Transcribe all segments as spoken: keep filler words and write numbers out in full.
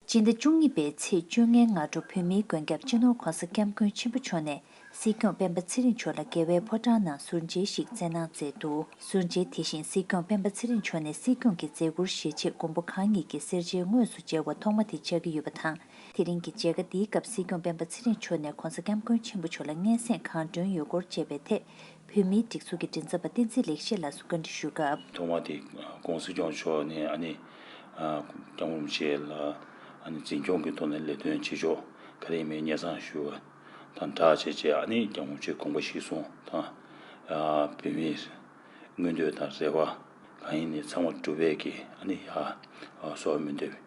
སྤྱི་ཟླ་བཅུ་གཉིས་པའི་ཚེས་བཅོ་ལྔའི་སྔ་དྲོ་བོད་མིའི་མགོན་སྐྱབས་སྤྱི་ནོར་༧གོང་ས་༧སྐྱབས་མགོན་ཆེན་པོ་མཆོག་ནས་སྲིད་སྐྱོང་སྤེན་པ་ཚེ་རིང་མཆོག་ལ་རྒྱལ་བའི་ཕོ་བྲང་ནང་ཟུར་མཇལ་ཞིག་བསྩལ་གནང་མཛད་འདུག་ཟུར་མཇལ་དེ་བཞིན་སྲིད་སྐྱོང་སྤེན་པ་ཚེ་རིང་མཆོག་ནས་སྲིད་སྐྱོང་གི་མཛད་ཁུར་བཞེས་ཆེད་མགོན་པོ་གང་ཉིད་ཀྱི་སེར་བྱེས་དངོས་སུ་མཇལ་བ་ཐོག་མ་དེ་ཆགས་ཀྱི་ཡོད་པ་དང་། དེ་རིང་གི་མཇལ་ཁ་འདིའི་སྐབས་སྲིད་སྐྱོང་སྤེན་པ་ཚེ་རིང་མཆོག་ནས་༧གོང་ས་༧སྐྱབས་མགོན་ཆེན་པོ་མཆོག་ལ་སྙན་སེང་གང་བསྒྲོན་ཡོད་སྐོར་བཅས་པའི་ཐད། བོད་མིའི་སྒྲིག་འཛུགས་ཀྱི་མགྲིན་ཚབ་པ་བསྟན་འཛིན་ལེགས་བཤད་ལགས་སུ་བཀའ་འདྲི་ཞུས་སྐབས། ཐོག་མ་དེ་༧གོང་ས་༧སྐྱབས་མཆོག་ནས་ཨ་ནི་༧སྐྱབས་མགོན་རིན་པོ་ཆེ་ལ་ཨ་ནི་འཛིན་སྐྱོང་གི་ཐོག་ནས་ལས་དོན་བྱེད་ཕྱོགས་ག་རེ་ཡིན་མིན་སྙན་སེང་ཞུ་བ་དང་སྦྲགས་བྱས་རྗེས་ཨ་ནི་༧གྱབ་མགོན་རིན་པོ་ཆེའི་དགོངས་པ་གཞིར་བཟུང་དང་བོད་མིའི་མངོན་འདོད་དང་རེ་བ་གང་ཡིན་ནས་ཚང་མ་འགྲུབ་པའི་གི་ཨ་ནི་ཡ་གསོལ་བ་སྨོན་འདེབས་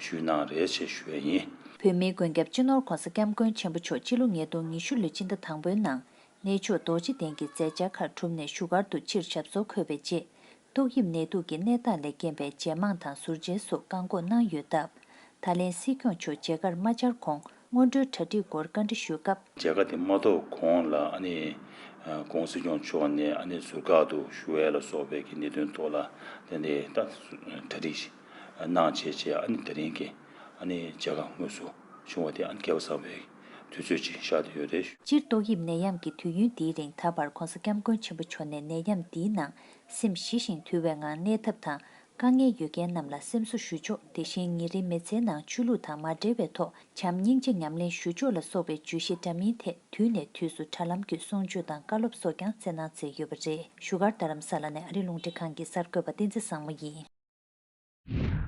ཞུས་གནང་རེད་ཅེས་ཞུ་ཡ་ཡིན། བོད་མིའི་མགོན་སྐྱབས་སྤྱི་ནོར་༧གོང་ས་༧སྐྱབས་མགོན་ཆེན་པོ་མཆོག་སྤྱི་ལོ་ཉིས་སྟོང་ཉི་ཤུ་ལོའི་སྤྱི་ཟླ་དང་པོའི་ནང་གནས་མཆོག་རྡོ་རྗེ་གདན་གྱི་མཛད་འཆར་ཁག་གྲུབ་ནས་བཞུགས་སྒར་དུ་ཕྱིར་ཞབས་སོར་འཁོད་པའི་རྗེས། ཏོག་དབྱིབས་ནད་དུག་གི་གནས་སྟངས་ལས་རྐྱེན་པས་ཇེ་མང་དང་ཟུར་མཇལ་སོགས་བཀག་འགོག་གནང་ཡོད་སྟབས། ད་ལན་སྲིད་སྐྱོང་མཆོག་མཇལ་ཁར་མ་བཅར་གོང་སྔོན་འགྲོའི་གྲ་སྒྲིག་སྐོར་བཀའ་འདྲི་ཞུས་སྐབས། མཇལ་ཁ་དེ་མ་ཐོབ་གོང་ལ་ཨ་ནི་༧གོང་ས་༧སྐྱབས་མཆོག་ནས་ཨ་ནི་ཟུར་བཀག་ཏུ་ཞུ་ཡས་ལ་སོགས་པའི་གི་གནད་དོན་ཐོག་ལ་དེ་ནས་ད་གྲ་སྒྲིག་གནང་བྱས་རྗེས་ཨ་ནི་དེ་རིང་གི་ཨ་ནི་མཇལ་ཁ་དངོས་སུ་བྱུང་བ་དེ་ཨ་ནི་སྐལ་བ་བཟང་བའི་དུས་ཚོད་ཅིག་ཤར་བསྡད་ཡོད་རེད། སྤྱིར་ཏོག་དབྱིབས་ནད་ཡམས་ཀྱི་དུས་ཡུན་འདིའི་རིང་ད་བར་༧གོང་ས་༧སྐྱབས་མགོན་ཆེན་པོ་མཆོག་ནས་ནད་ཡམས་འདིའི་ནང་སེམས་ཞི་ཞིང་དུལ་བའི་ངང་གནས་ཐབས་དང་། དཀའ་ངལ་ཡོད་མཁན་རྣམས་ལ་སེམས་གསོ་ཞུ་ཕྱོགས། དེ་བཞིན་ཉིན་རེའི་མི་ཚེའི་ནང་ཆོས་ལུགས་དང་མ་འབྲེལ་བའི་ཐོག་བྱམས་སྙིང་རྗེ་ཉམས་ལེན་ཞུ་ཕྱོགས་ལ་སོགས་པའི་བརྗོད་གཞི་འདྲ་མིན་ཐད་དུས་ནས་དུས་སུ་དྲ་ལམ་བརྒྱུད་གསུང་ཆོས་དང་བཀའ་སློབ་སོགས་ཀྱང་སྩལ་གནང་མཛད་ཡོད་པ་རེད། བཞུགས་སྒར་རྡ་རམ་ས་ལ་ནས་ཨ་རི་རླུང་འཕྲིན་ཁང་གི་གསར་འགོད་པ་བསྟན་འཛིན་བཟང་མོ་ཡིན།